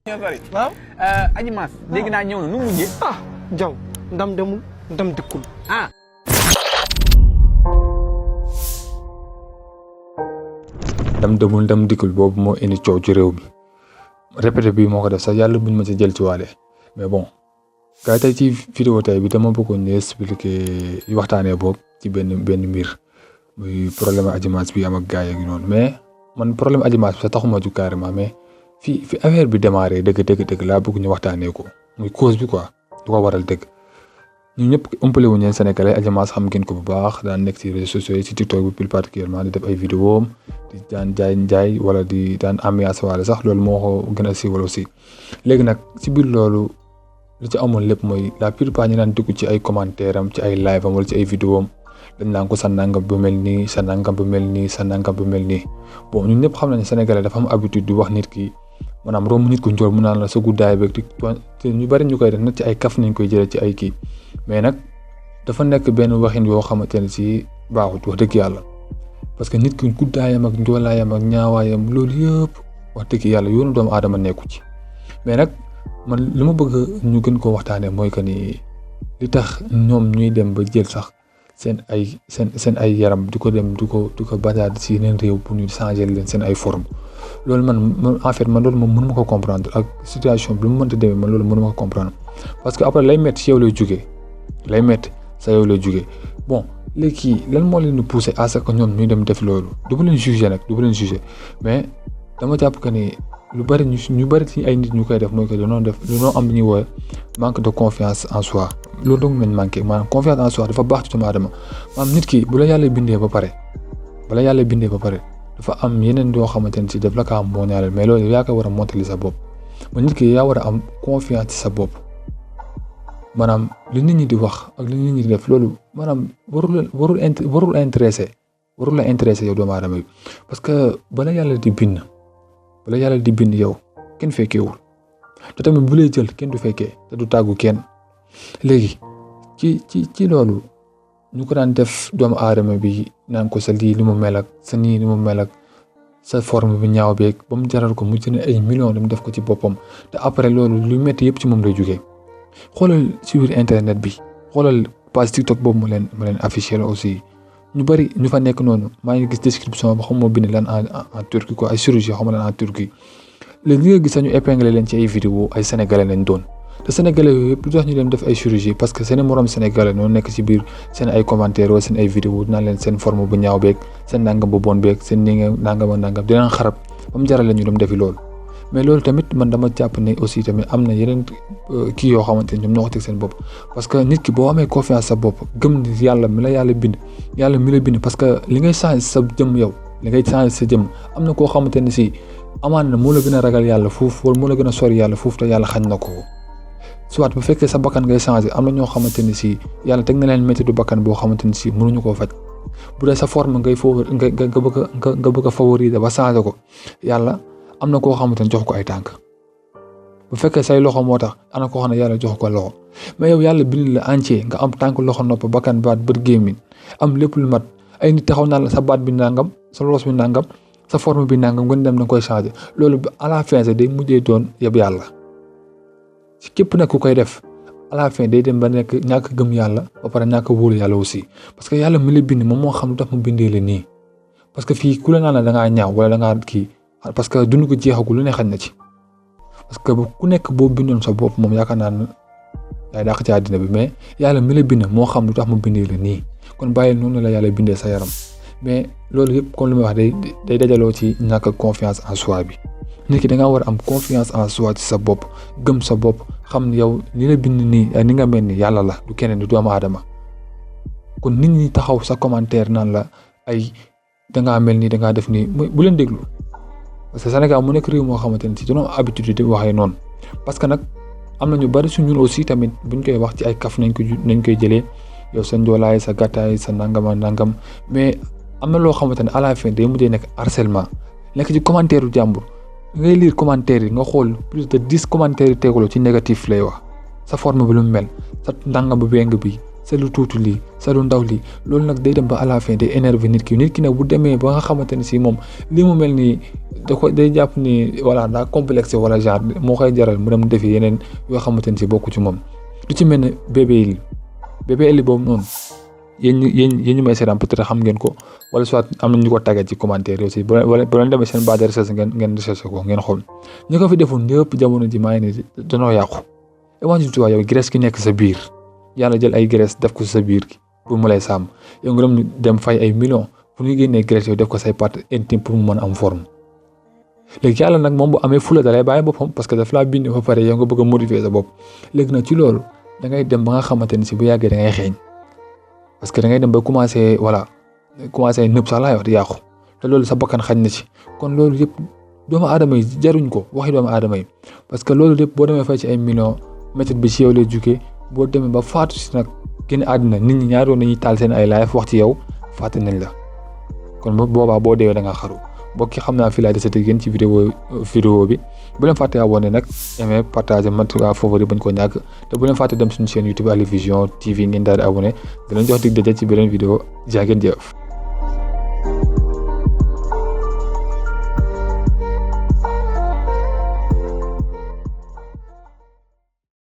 waaw Adji Mass dégg naa ñëw na nu mujjee jaw ndam demul ndam dikkul ndam dikkul boobu moo indi coow ci réew mi répété bi moo ko def sax yàlla buñ ma ci jël ci waale mais bon gars tey ci vidéo tey bi dama bëggoon ñu expliquer waxtaanee boobu ci benn mbir muy problème Adji Mass bi am ak gars yi noonu mais man problème Adji Mass bi sax taxuma ju carrément mais fi affaire bi démarré dëgg laa bëgg ñu waxtaanee ko muy cause bi quoi du ko waral dëgg ñu ñëpp ëmpale wuñu leen Sénégalais Adji Mass xam ngeen ko bu baax daan nekk ci réseaux sociaux yi ci TikTok bi plus particulièrement di def ay vidéo di daan jaay wala di daan ambiance waale sax loolu moo ko gën a siiwal aussi léegi nag ci biir loolu li ci amoon lépp mooy la plupart ñi daan dugg ci ay commentaire am ci ay live am wala ci ay vidéo am dañ naan ko sa nangam bu mel nii sa nangam bu mel nii sa nangam bu mel nii bon ñun ñëpp xam nañ Sénégalais dafa am habitude di wax nit ki maanaam romb nit ku njool mu naan la sa guddaay beeg te ñu bari ñu koy def nag ci ay kaf nañ koy jëlee ci ay kii mais nag dafa nekk benn waxin yoo xamante ne si baaxut wax dëgg yàlla parce que nit ki guddaayam ak njoolaayam ak ñaawaayam loolu yëpp wax dëgg yàlla yoonu doomu aadama nekku ci mais nag man li ma bëgg ñu gën koo waxtaanee mooy que ni li tax ñoom ñuy dem ba jël sax seen ay yaram di ko basaad si yeneen réew pour ñu changer leen seen ay forme loolu man en fait man loolu moom mënuma ko comprendre ak situation bi lu mu mënta demee man loolu mënuma ko comprendre parce que après lay métti si yow lay jugee lay métti sa yow lay jugee bon léegi lan moo leen di pousser à ce que ñoom ñuy dem def loolu du ma leen juger nag du ma leen juger mais dama jàpp que ni lu bari ñu bari ci ay nit ñu koy def mooy que dañoo am li ñuy woowee manque de confiance en soi loolu dong lañ manqué maanaam confiance en soi dafa baax ci doomu aadama maanaam nit ki bu la yàlla bindee ba pare dafa am yeneen yoo xamante ne si daf la kaa moo ñaareel mais loolu yaa ko war a mottali sa bopp ba nit ki yaa war a am confiance ci sa bopp maanaam li nit ñi di wax ak li nit ñi di def loolu maanaam warul la intéressé yow doomu aadama bi parce que bala yàlla di bind yow kenn fekkeewul te tamit bu lay jël kenn du fekkee te du tàggu kenn léegi ci loolu ñu ko daan def doomu aadama bi naan ko sa lii li mu mel ak sa nii li mu mel ak sa forme bi ñaaw beeg ba mu jaral ko mu jënd ay millions dem def ko ci boppam te après loolu lu métti yëpp ci moom lay jógee xoolal ci biir internet bi xoolal page TikTok boobu ma leen affiché la aussi ñu bari ñu fa nekk noonu maa ngi gis description ba xam moo bind lan en Turquie quoi ay chirurgie xam lan en Turquie léegi li nga gis sañu épinglé leen ci ay vidéo ay sénégalais lañ doon te sénégalais yooyu yëpp lu tax ñu leen def ay chirurgie parce que seen morom sénégalais noonu nekk ci biir seen ay commentaires wala seen ay vidéo naan leen seen forme bu ñaaw beeg seen nangam bu bon beeg seen nangam di leen xarab ba mu jaral ñu dem defi loolu mais loolu tamit man dama jàpp ne aussi tamit am na yeneen kii yoo xamante ne ñoom ñoo ko teg seen bopp parce que nit ki boo amee confiance sa bopp gëm ni yàlla mi la yàlla bind parce que li ngay changer sa jëm yow li ngay changer sa jëm am na koo xamante ne si amaan na moo la gën a ragal yàlla foofu wala moo la gën a sori yàlla foofu te yàlla xañ na ko soit bu fekkee sa bakkan ngay changer am na ñoo xamante ne si yàlla teg na leen métti du bakkan boo xamante ne si mënuñu koo faj bu dee sa forme nga bëgg a favoriser ba changer ko yàlla am na koo xamante ne jox ko ay tànk bu fekkee say loxo moo tax am na koo xam ne yàlla jox ko loxo mais yow yàlla bind la entier nga am tànk loxo nopp bakkan baat bët gémmiñ am lépp lu mat ay nit taxaw naan la sa baat bi nangam sa loos bi nangam sa forme bi nangam nga dem da nga koy changer loolu à la fin day mujjee doon yëpp yàlla ci képp nag ku koy def à la fin day dem ba nekk ñàkk gëm yàlla ba pare ñàkk wóolu yàlla aussi parce que yàlla mi la bind moom moo xam lu tax mu bindee la nii parce que fii ku la naan la da ngaa ñaaw wala da ngaa kii parce que dund ko jeexagul lu ne xañ na ci parce que ku nekk boo bindoon sa bopp moom yaakaar naa ne yaay dàq ci àddina bi mais yàlla mi la bind moo xam lu tax mu bindee la nii kon bàyyi noonu la yàlla bindee sa yaram mais loolu yëpp comme li ma wax day dajaloo ci ñàkk confiance en soi bi nit ki da ngaa war a am confiance en soi ci sa bopp gëm sa bopp xam ni yow li la bind nii ak ni nga mel ni yàlla la du keneen du doomu aadama kon nit ñi taxaw sa commentaire naan la ay dangaa mel nii dangaa def nii bu leen déglu parce que Sénégal mu nekk réew moo xamante ne si dañoo habitude di waxee noonu parce que nag am na ñu bari su ñun aussi tamit buñ koy wax ci ay kaf nañ koy jëlee yow sa njoolaay sa gàttaay sa nangam mais am na loo xamante ne à la fin day mujjee nekk harcèlement nekk ci commentaire u jàmbur ngay lire commentaire yi nga xool plus de 10 commentaires yi tegaloo ci négatif lay wax sa forme bi lu mu mel sa nangam bu beng bi sa lu tuuti lii sa lu ndaw lii loolu nag day dem ba à la fin day énerver nit ki nag bu demee ba nga xamante ne si moom li mu mel nii day jàpp ni voilà daa complexe wala genre moo koy jaral mu dem defi yeneen yoo xamante ne si bokku ci moom lu ci mel ne bébé Ellie boobu noonu yéen ñu may seetaan peut-être xam ngeen ko wala soit am na ñu ko tàggat ci commentaire aussi bu leen demee seen base de recherche ngeen recherche ko ngeen xool ñu ko fi defoon ñëpp jamono ji maa ngi ne danoo yàqu imagine toi yow graisse ki nekk sa biir yàlla jël ay graisse def ko sa biir gi pour mu lay sàmm yow nga dem fay ay millions pour ñu génnee graisse yow def ko say parties intimes pour mu mën a am forme léegi yàlla nag moom bu amee fula da lay bàyyi boppam parce que daf laa bind ba pare yow nga bëgg a modifier sa bopp léegi nag ci loolu da ngay dem ba nga xamante ne si bu yàggee da ngay xeeñ parce que da ngay dem ba commencé nëb sax laay wax di yàqu te loolu sa bakkan xañ na ci kon loolu yëpp doomu aadama yi jaruñ ko waxi doomu aadama yi parce que loolu yëpp boo demee fay ci ay millions méthode bi ci yow lay jugee boo demee ba faatu si nag génn àddina nit ñi ñaari yoon nañuy taal seen ay live wax ci yow fàtte nañ la kon boobaa boo deewee da nga xaru bokki xam naa fii laa desate génn ci vidéo bi bu leen fàtte abonné nag aimé partager matuka favori bañ ko ñàkk te bu leen fàtte dem suñu chaîne YouTube Ali Vision TV ngeen daal di abonné dinañ jox dig daje ci beneen vidéo jaa ngeen jëf